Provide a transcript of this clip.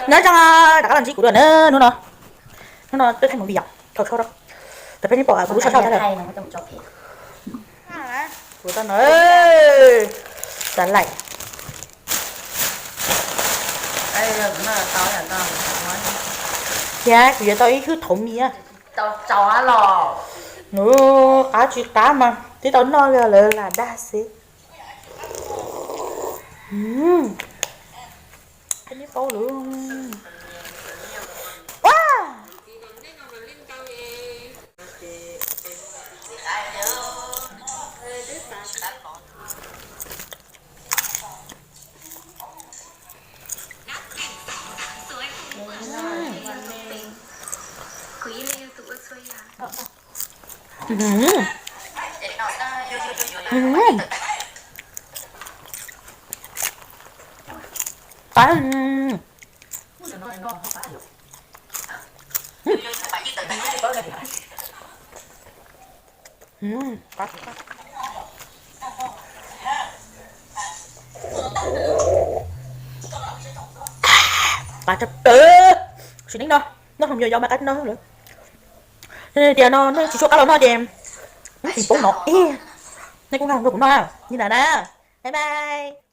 Nyob zoo, rov qab los ntsib kuv dua na hnub no. Hnub no twb thaij movie yom, thaum tshau rau. Tam peb neb pom kuv lub sab sab tag lawm. Kuv tau no, xav laim. Thiab kuv yuav tau ib hwj thaum mi. Nws qab tsis qab mas twb tau noj li lawv lam dag xwb. Neb paub lawm. Qab tshaj plaws. Sim neej no noj hloov yos yos mas qab no lawm. Tias no nej tsis tshuav qab los noj ces nej tsis poob no ib. Nej kuj nqa hloov rau kuv noj li ntawd na. Bye bye.